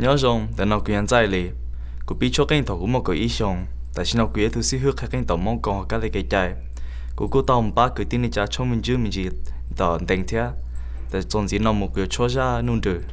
Nyob zoo, ntawm no kuv yog Ntxaij Lis. Kuv pib tshuab qeej thaum kuv muaj kaum ib xyoos. Tam sim no kuv yog ib tug xib hwb qhia qeej tom Hmoob Koos hauv kab li kev cai. Kuv kuj tau mus pab kwv tij neej tsa tshuab me ntsis me ntsis tom ntees thiab. Tam txuas ntxiv no mus kuv yuav tshuab zaj Nuj Nrws.